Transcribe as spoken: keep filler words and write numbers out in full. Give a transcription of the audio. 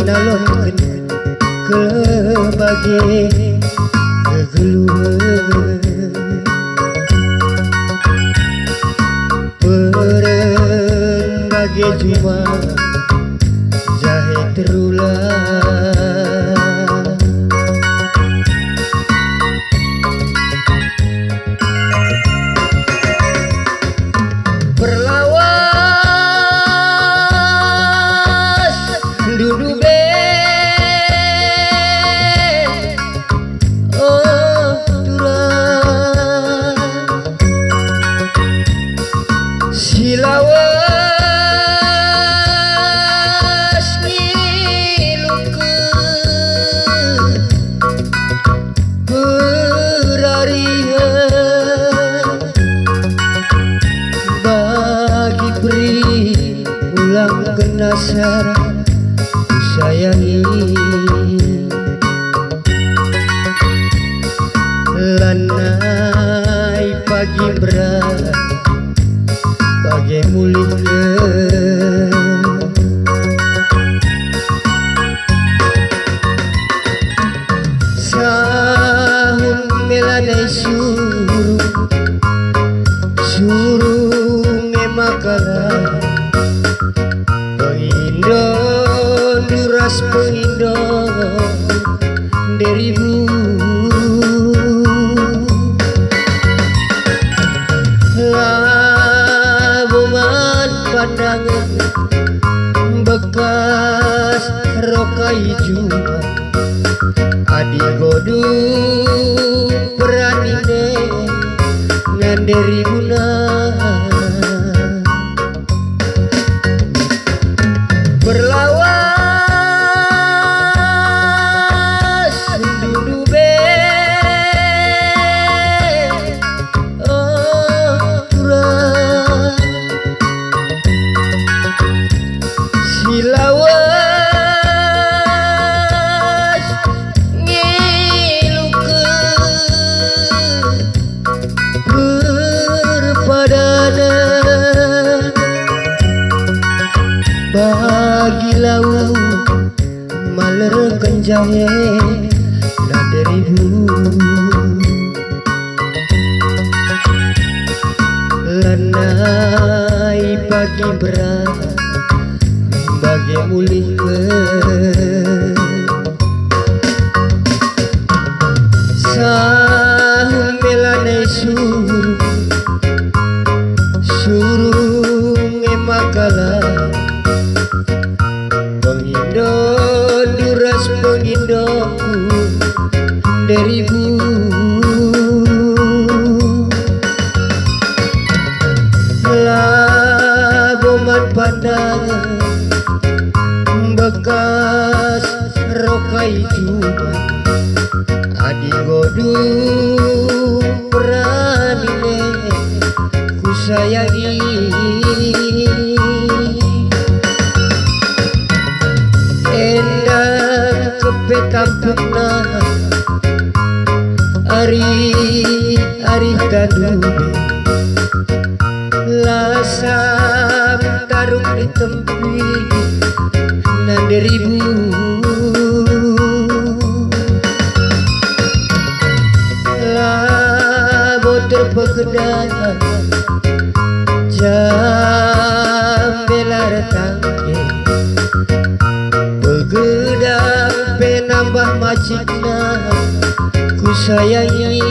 nalonken kal bage kegeluhen. Peren bage juma jahe terula. Perlawas ndundu be, oh, turang. Si lawes ngiluken perarihen bagi beri ulang kenasar kusayangi. Lanai pagi berat bage mulihken. Sahun me lanai suru, suru me makalah. Pengindo nduras pengindo nderibu. Labo man pandangen bekas rokai juma. Adi godu perani ne nande ribuna. Perlawas ndundu be, oh, turang. Si lawes ngiluken perpadanen bagi lau malerken jahe nande ribu. Lanai pagi berat bage mulihken. Sahun me lanai suru, suru nge makalah. Pengindo nduras pengindoku nderibu. Labo man pandangen bekas rokai juma. Adi godu perani ne kusayangi. Enda kepe tampukna ari-ari tandu be. Lasam taruk ditempi nande ribu. Labo terpegedai jam belar tangke. Begedang pe nambah macikna kusayangi.